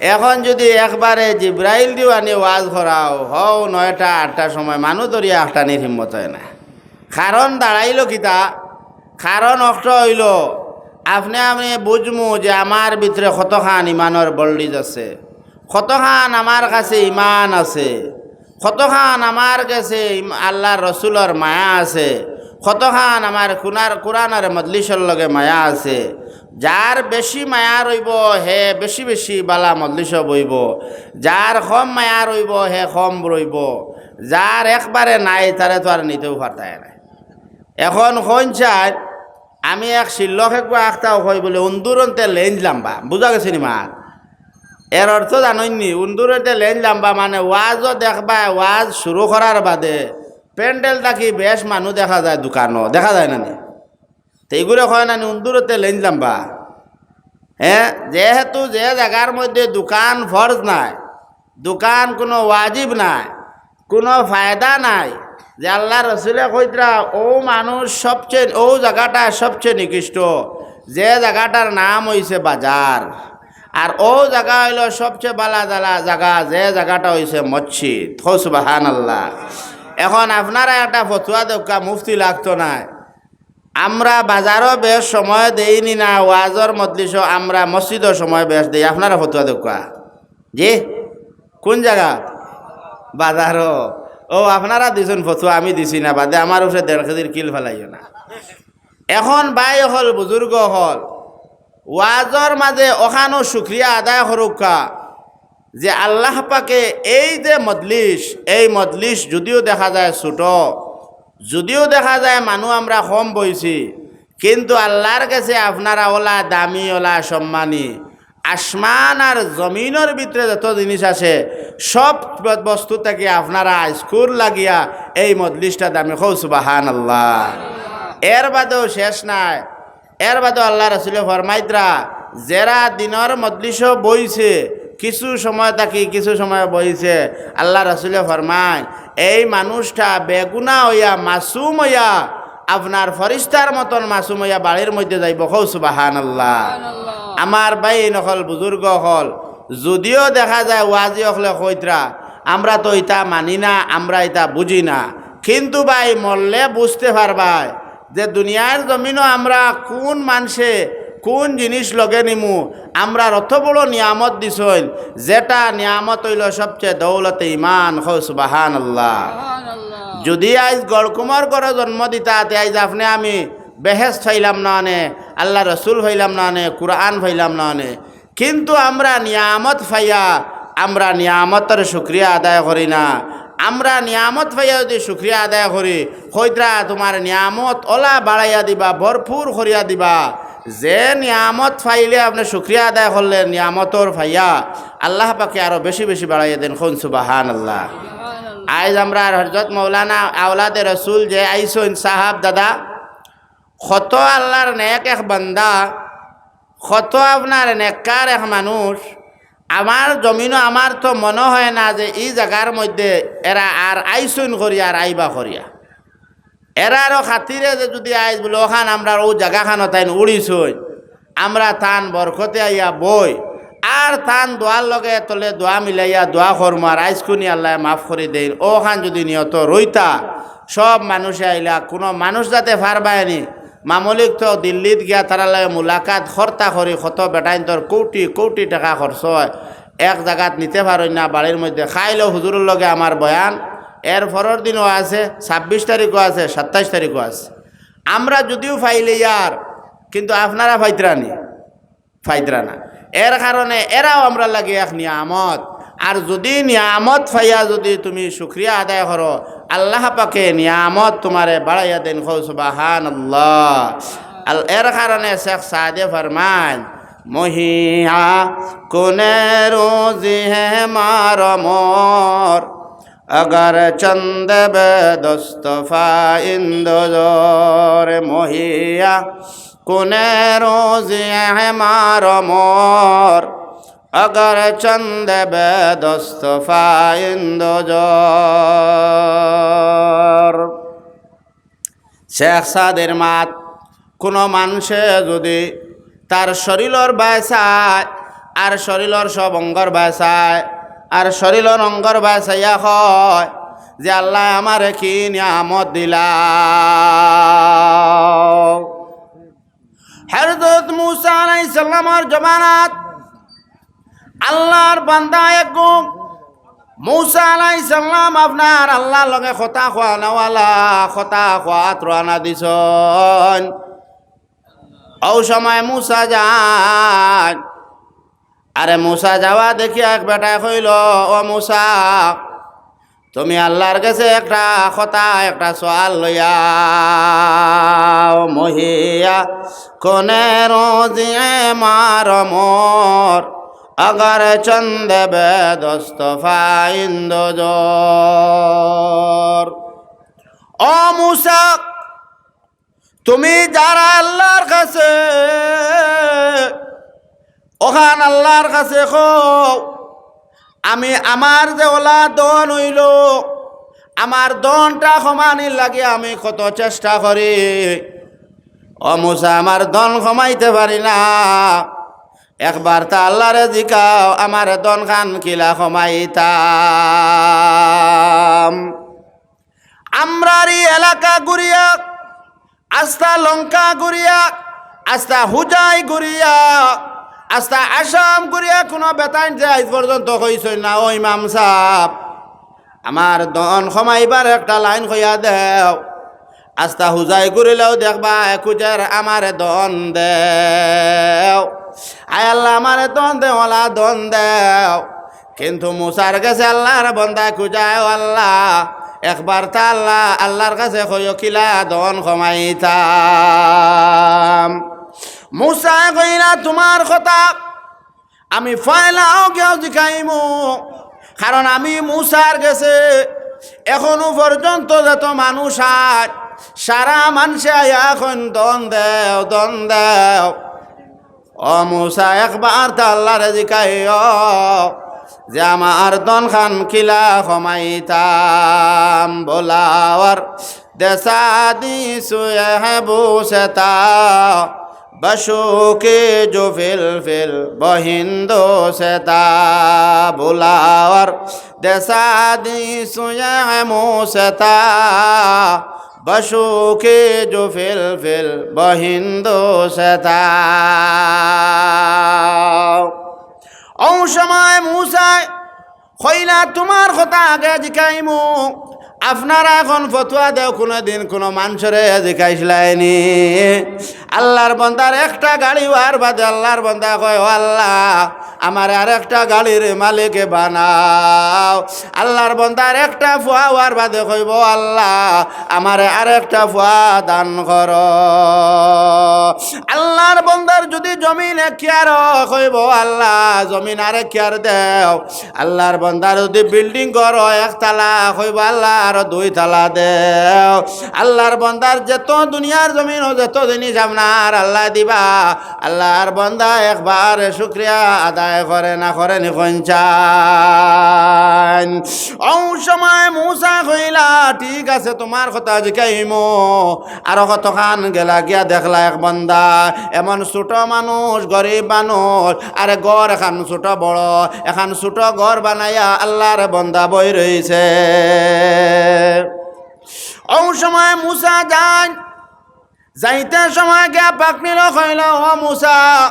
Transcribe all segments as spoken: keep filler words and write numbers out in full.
এখন যুদি একবারে জিব্রাইল দিও আনি ওয়াজ করাও, হউ নয়টা আটটার সময় মানুষ ধরিয়া আটটানির হিম্মত অয় না। কারণ দাঁড়াইল কিতা? কারণ অকটা অইল, আপনে আমি বুঝমু যে আমার ভিতরে কতখান ইমানর বল্ডিজ আছে, কতখান আমার কাছে ইমান আছে, কতখান আমার কাছে ইম-, আল্লার রসুলর মায়া আছে, কতখান আমার কুনার-, কুরআনর মজলিসর লগে মায়া আছে। যার বেশি মায়া রইব, হে বেশি বেশি বালা মজলিসও বইব, যার কম মায়া রইব, হে কম রইব। যার একবারে নাই, তারে তো আর নিতেও পারতায় না। এখন কইন চাই, আমি এক শিল্লক এগুয়া আখতাও কই বলে, উন্দুরন্তে লেঞ্জ লাম্বা, বুঝা গেছে নি মাত? এর অর্থ জানইন নি? উন্দুরন্তে লেঞ্জ লাম্বা মানে ওয়াজও দেখবা, ওয়াজ শুরু করার বাদে প্যান্ডেল থাকি বেশ মানুষ দেখা যায়, দোকানও দেখা যায় না নি? তে ইগুরে কয় না নি উন্দুরতে লেঞ্জ লাম্বা? হ্যাঁ, যেহেতু যে জাগার মধ্যে দোকান ফরজ নাই, দোকান কুনু ওয়াজিব নাই, কুনু ফায়দা নাই, যে আল্লার রসুলে কইতরা, অউ মানুষ সবচে, অউ জাগাটা সবচে নিকৃষ্ট, যে জাগাটার নাম অইছে বাজার, আর অউ জাগা অইল সবচে বালা জালা জাগা, যে জাগাটা অইছে মসজিদ। কও সুবহানাল্লাহ। এখন আপনারা একটা ফতুয়া দেউক্কা, মুফতি লাগতো নায়। আমরা বাজারও বেশ সময় দেইনি না, ওয়াজর মজলিসও আমরা মসজিদও সময় বেশ দেই। আপনারা ফতুয়া দেউক্কা। জি? কুন জাগাত? বাজারও। অউ, আপনারা দিছইন ফতুয়া, আমি দিছি না, বাদে আমার উপরে দেড় কেজির কিল ফালাইও না। এখন ভাই অকল, বুজুর্গ অকল, ওয়াজর মাঝে অখানও শুকরিয়া আদায় করউক্কা যে আল্লাহ পাকে এই যে মজলিস, এই মজলিস যুদিও দেখা যায় ছোট, যুদিও দেখা যায় মানুষ আমরা কম বইছি, কিন্তু আল্লার গেছে আপনারা অলা দামি, অলা সম্মানী। আসমান আর জমিনর ভিতরে যত জিনিস আছে, সব ব-, বস্তু থাকি আপনারা আইজকুর লাগিয়া এই মজলিসটা দামি। কও সুবহানাল্লাহ। এর বাদেও শেষ নাই। এর বাদেও আল্লার রসুলে ফরমাইতরা, যেরা দিনর মজলিসও বইছে, কিছু সময় থাকি কিছু সময় বইছে, আল্লার রসুলে ফরমাইন, এই মানুষটা বেগুনা অইয়া, মাসুম অইয়া, আপনার ফরিস্তার মতন মাসুম অইয়া বাড়ির মধ্যে যাইব। কও সুবহানাল্লাহ। আমার ভাই অকল, বুজুর্গ অকল, যুদিও দেখা যায় ওয়াজি অকলে কইতরা, আমরা তো ইতা মানি না, আমরা ইতা বুঝি না, কিন্তু ভাই মরলে বুঝতে পারবায় যে দুনিয়ার জমিনও আমরা কুন মানষে কুন জিনিস লগে নিমু, আমরার অত বড় নিয়ামত দিছইন, যেটা নিয়ামত অইল সবচে দৌলতে ইমান। কও সুবহানাল্লাহ। যুদি আইজ গড়কুমর ঘরো জন্ম দিতা, তে আইজ আপনে আমি বেহেস্ত পাইলাম না অনে, আল্লার রসুল পাইলাম না অনে, কুরআন পাইলাম না অনে। কিন্তু আমরা নিয়ামত পাইয়া, আমরা নিয়ামতর শুকরিয়া আদায় করি না। আমরা নিয়ামত পাইয়া যুদি শুকরিয়া আদায় করি, কইতরা তুমার নিয়ামত অলা বাড়াইয়া দিবা, ভরপুর করিয়া দিবা। যে নিয়ামত পাইলে আপনে শুকরিয়া আদায় করলে, নিয়ামতর পাইয়া আল্লাহ পাকে আরো বেশি বেশি বাড়াইয়া দেইন। কইন সুবহানাল্লাহ। আইজ আমরার হযরত মাওলানা আওলাদে রসুল যে আইছইন সাহাব দাদা, কত আল্লার নেক এক বান্দা, কত আপনার নেককার এক মানুষ। আমার জমিনও, আমার তো মনো হয় না যে ই জাগার মধ্যে এরা আর আইছইন করিয়া আর আইবা করিয়া। এরারও খাতিরে যে যুদি আইজ বুলে অখান আমরার অউ জাগাখানো তাইন উড়িছইন, আমরা তান বরকতে আইয়া বই, আর তান দোয়ার লগে তলে দোয়া মিলাইয়া দোয়া করমু, আর আইজকুনি আল্লায় মাফ করি দেইন, অখান যুদি নিয়ত রইতা, সব মানুষে আইলা, কুনু মানুষ যাতে পারবায়নি। মামলিক তো দিল্লিত গিয়া তারার লগে মুলাকাত করতা করি, কত বেটাইন্তর কৌটি কৌটি টেকা খরচ অয়, এক জাগাত নিতে পারইন না, বাড়ির মধ্যে খাইলো হুজুরর লগে আমার বয়ান, এর পরর দিনও আছে, ছাব্বিশ তারিখও আছে, সাতাইশ তারিখও আছে। আমরা যুদিও পাইলিয়ার, কিন্তু আপনারা পাইতরা নি, পাইতরা না। এর কারণে এরাও আমরার লাগি এক নিয়ামত। আর যুদি নিয়ামত পাইয়া যুদি তুমি শুকরিয়া আদায় করো, আল্লাহ পাকে নিয়ামত তুমারে বাড়াইয়া দেইন। কও সুবহানাল্লাহ। আল-, এর কারণে শেখ সাদে ফরমাইন, মহিয়া কুনে রুজি হে মার মর, اگر چند به دست و پا این دو جور مهیا کنه روزی همار و مار، اگر چند به دست و پا این دو جور۔ শেখ সাদের মাত, কুনু মানষে যুদি তার শরীলর বায় চায়, আর শরীলর সব অঙ্গর বায় চায়, আর শরীলর অঙ্গর বায় চাইয়া কয় যে, "আল্লায় আমারে কি নিয়ামত দিলা?" হযরত মুসা আলাইহিস সালামর জমানাত আল্লাহর বান্দা এগু মুসা আলাইহিস সালাম আপনার আল্লাহর লগে কথা কওয়ানাওয়ালা, কথা কওয়াত রওয়ানা দিছইন। অউ সময় মুসা যাইন। আরে মুসা যাওয়া দেখিয়া এক বেটায় কইলো, "ও মুসা, তুমি আল্লাহর গেছে একটা কথা, একটা সওয়াল লইয়া আও, মহিয়া কোনে রোজিয়ে মার মোর, অগর চন্দ বেদস্ত ফাইন্দ জোর।" ও মুসা, তুমি যারা আল্লাহর কাছে, অখান আল্লাহর কাছে কও, আমি আমার যে অলা ধন অইলো, আমার ধনটা কমানির লাগি আমি কত চেষ্টা করি। ও মুসা, আমার ধন কমাইতে পারি না। একবার তা আল্লাহরে জিকাও, আমার ধন খান কিলা কমাইতাম। আমরার ই এলাকা ঘুরিয়া, আস্তা লঙ্কা ঘুরিয়া, আস্তা হুজাই ঘুরিয়া, আস্তা আসাম ঘুরিয়া কুনু বেটাইন্তে আইজ পর্যন্ত কইছইন না, "ও ইমাম সাব, আমার ধন কমাইবার একটা লাইন কইয়া দেও।" আস্তা হুজাই ঘুরিলেও দেখবা, এ খুজের, "আমারে ধন দেও, আয় আল্লাহ, আমারে ধন দেও, অলা ধন দেও।" কিন্তু মুসার গেছে আল্লাহর বন্দায় খুজায়, "ও আল্লাহ, একবার তা আল্লাহ, আল্লাহর কাছে কইও কিলা ধন কমাইতাম।" মুসায় কইলা, "তুমার কথা আমি পয়লাও গিয়াও জিকাইমু, কারণ আমি মুসার গেছে এখনো পর্যন্ত যত মানুষ আয়, সারা মানষে আইয়া কইন, 'ধন দেও, ধন দেও।' ও মুসা, একবার তা আল্লাহরে জিকাইও যে আমার ধন খান কিলা কমাইতাম।" বুলাওয়ার দেশাদি সুয়ে হ্যাঁ বুসেতা, বশু কি জু ফিল ফিল বহিন্দো সেতা। বুলাওয়ার দেশাদি সুয়ে হ্যাঁ মুসেতা, বশু কি জু ফিল ফিল বহিন্দো সেতা। অউ সময় মুসায় কইলা, "তুমার কথা আগে জিকাইমু, আপনারা এখন ফতুয়া দেও, কুনুদিন কুনু মানষরে জিকাইছলায়নি?" আল্লাহর বন্দার একটা গাড়ি অওয়ার বাদে আল্লাহর বন্দা কয়, "ও আল্লাহ, আমারে আরেকটা গাড়ির মালিক বানাও।" আল্লাহর বন্দার একটা ফুয়া অওয়ার বাদে কইবো, "আল্লাহ, আমারে আরেকটা ফুয়া দান করো।" আল্লাহর বন্দার যুদি জমিন এক কিয়ার অয়, কইবো, "আল্লাহ, জমিন আরেক কিয়ার দেও।" আল্লাহর বন্দার যুদি বিল্ডিং ঘর অয় একতলা, কইবো, "আল্লাহ, আরো দুইতলা দেও।" আল্লাহর বন্দার যত দুনিয়ার জমিনো যত জিনিস আপনার আল্লায় দিবা, আল্লাহর বন্দা একবার শুকরিয়া আদায় করে না করে নি কইন চাইন। অউ সময় মুসায় কইলা, "ঠিক আছে, তুমার কথা জিকাইমু।" আরো কতখান গেলা গিয়া দেখলা এক বন্দা, এমন ছোট মানুষ, গরিব মানুষ, আরে ঘর এখান ছোট বড়, এখান ছোট ঘর বানাইয়া আল্লাহর বন্দা বই রইছে। অউ সময় মুসা যাইন, যাইতে সময় গিয়া পাকনিলো কইলো, "ও মুসা,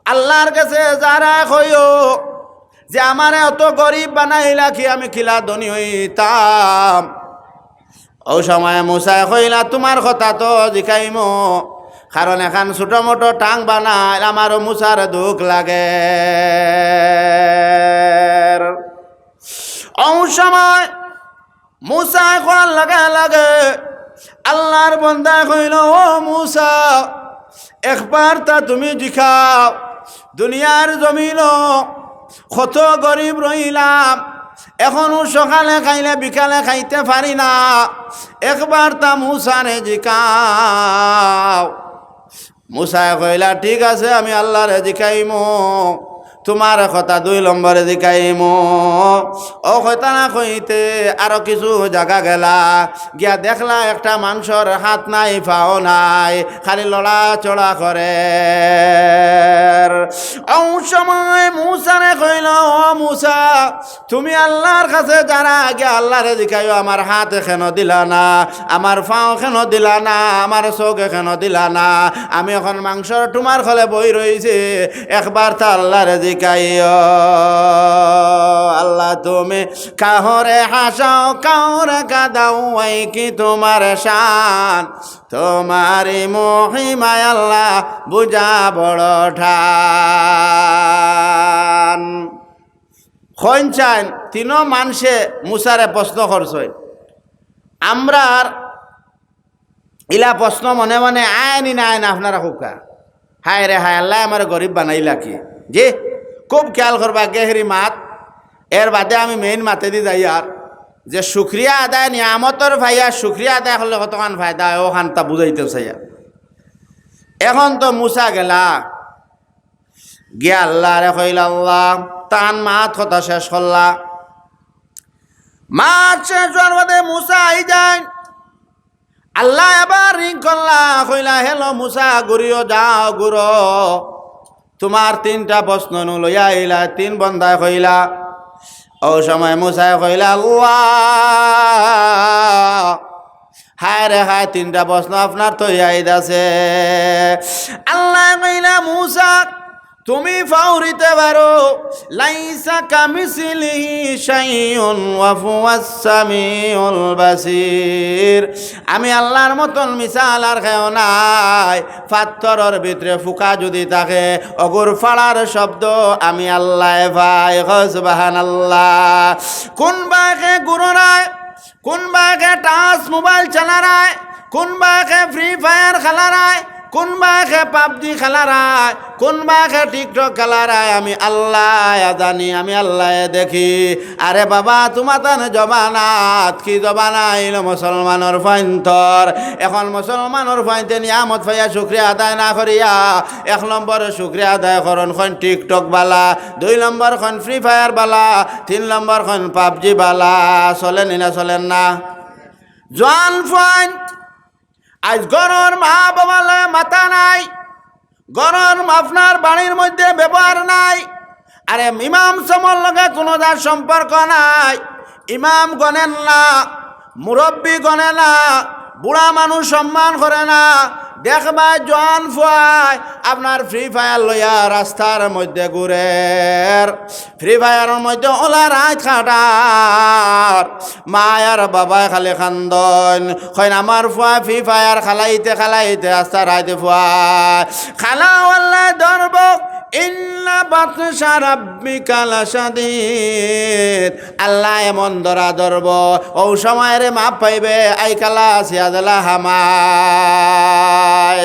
আল্লাহর গেছে যারা কইও যে আমারে অত গরিব বানাইলা কি আমি কিলা ধনী অইতাম?" অউ সময় মুসায় কইলা, "তুমার কথা তো জিকাইমু, কারণ এখান ছোট মোটো টাং বানাইল আমারও মুসার দুখ লাগে।" অউ সময় মুসায় কওয়ার লগে লগে আল্লাহর বন্দায় কইলো, "ও মুসা, একবার তা তুমি জিকাও, দুনিয়ার জমিনো কত গরিব রইলাম, এখনো সকালে খাইলে বিকালে খাইতে পারি না, একবার তা মুসারে জিকাও।" মুসায় কইলা, "ঠিক আছে, আমি আল্লাহরে জিকাইমু।" তুমার কথা দুই নম্বরে জিকাইমু। অউ কথা না কইতে আরো কিছু জাগা গেলা, গিয়া দেখলা একটা মানষর হাত নাই, পাও নাই, খালি লড়াচড়া করের। অউ সময় মুসারে কইল, "ও মুসা, তুমি আল্লার কাছে যারা, গিয়া আল্লারে জিকাইও, আমার হাত কেনে দিলা না, আমার পাও কেনে দিলা না, আমার চউখ কেনে দিলা না? আমি অখন মাংসর টুমার খলে বই রইছি, একবার তা আল্লারে জিকাইও।" আল্লা তুমি কাহরে হাসাও, কাহরে কাদাও, অউ কি তুমার শান? তুমারই মহিমায় আল্লা বুঝা বড় টান। কইন চাইন, তিনো মানষে মুসারে প্রশ্ন করছইন। আমরার ইলা প্রশ্ন মনে মনে আয়নি না আয়নি আপনারা কউক্কা? হায় রে হায়, আল্লায় আমারে গরিব বানাইলা কি? জি, খুব খিয়াল করবা গেহরি মাত। এর বাদে আমি মেইন মাতেদি যাইয়ার, যে শুকরিয়া আদায়, নিয়ামতর পাইয়া শুকরিয়া আদায় করলে কতখান ফায়দা অয়, অখানতা বুঝাইতাম চাইয়ার। অখন তো মুসা গেলা, গিয়া আল্লারে কইলা, আল্লা, তান মাত কথা শেষ করলা। মাত শেষ অওয়ার বাদে মুসা আইযাইন। আল্লায় আবার রিং করলা, কইলা, "হেলো মুসা, ঘুরিও, যাও, ঘুরো। তুমার তিনটা প্রশ্ন নু লইয়া আইলা।" তিন বন্দায় কইলা। অউ সময় মুসায় কইলা, "আল্লা, হায় রে হায়, তিনটা প্রশ্ন আপনার তৈয়াইদ আছে।" আল্লায় কইলা, মুসা, তুমি ফাউরিতে পারো, "লাইসা কামিসলিহি শাইউন ওয়া হুয়াস সামিউল বাসির।" আমি আল্লার মতন মিসাল আর কেউ নাই। পাত্থরর ভিতরে ফুকা যুদি থাকে, অগুর ফাড়ার শব্দ আমি আল্লায় পাই। কও সুবহানাল্লাহ। কুনবায় কে ঘুররায়, কুনবায় কে টাচ মোবাইল চালারায়, কুনবায় কে ফ্রি ফায়ার খেলারায়, কুনবায় কে পাবজি খেলারায়, কুনবায় কে টিকটক খেলারায়, আমি আল্লায় জানি, আমি আল্লায় দেখি। আরে বাবা, তুমাতান জমানাত কি জমানা আইলো মুসলমানর ফুয়াইন্তর। অখন মুসলমানর ফুয়াইন্তে নিয়ামত পাইয়া শুকরিয়া আদায় না করিয়া এক নম্বরে শুকরিয়া আদায় করইন, কইন টিকটক বালা, দুই নম্বর কইন ফ্রি ফায়ার বালা, তিন নম্বর কইন পাবজি বালা। চলের নি না, চলের না? জোয়ান ফুয়াইন, আইজ ঘরর মা বাবার লগে মাতা নাই, ঘরর আপনার বাড়ির মধ্যে ব্যবহার নাই, আরে ইমাম সাবর লগে কুনু জাত সম্পর্ক নাই, ইমাম গনে না, মুরব্বি গনে না, বুড়া মানুষ সম্মান করে না। দেখবায় জোয়ান ফুয়ায় আপনার ফ্রি ফায়ার লইয়া রাস্তার মধ্যে ঘুরের, ফ্রি ফায়ারর মধ্যে অলা রাইত কাটার। মা আর বাবায় খালি কান্দইন, কইন, "আমার ফুয়া ফ্রি ফায়ার খেলাইতে খেলাইতে আস্তা রাইত ফুয়া খেলা আল্লায় ধরবো।" ইন্না বাতশা রাব্বিকা লাশাদীদ। আল্লায় এমন ধরা ধরবো, অউ সময়রে মাফ পাইবে, আইকালা সিয়াদলা হামায়।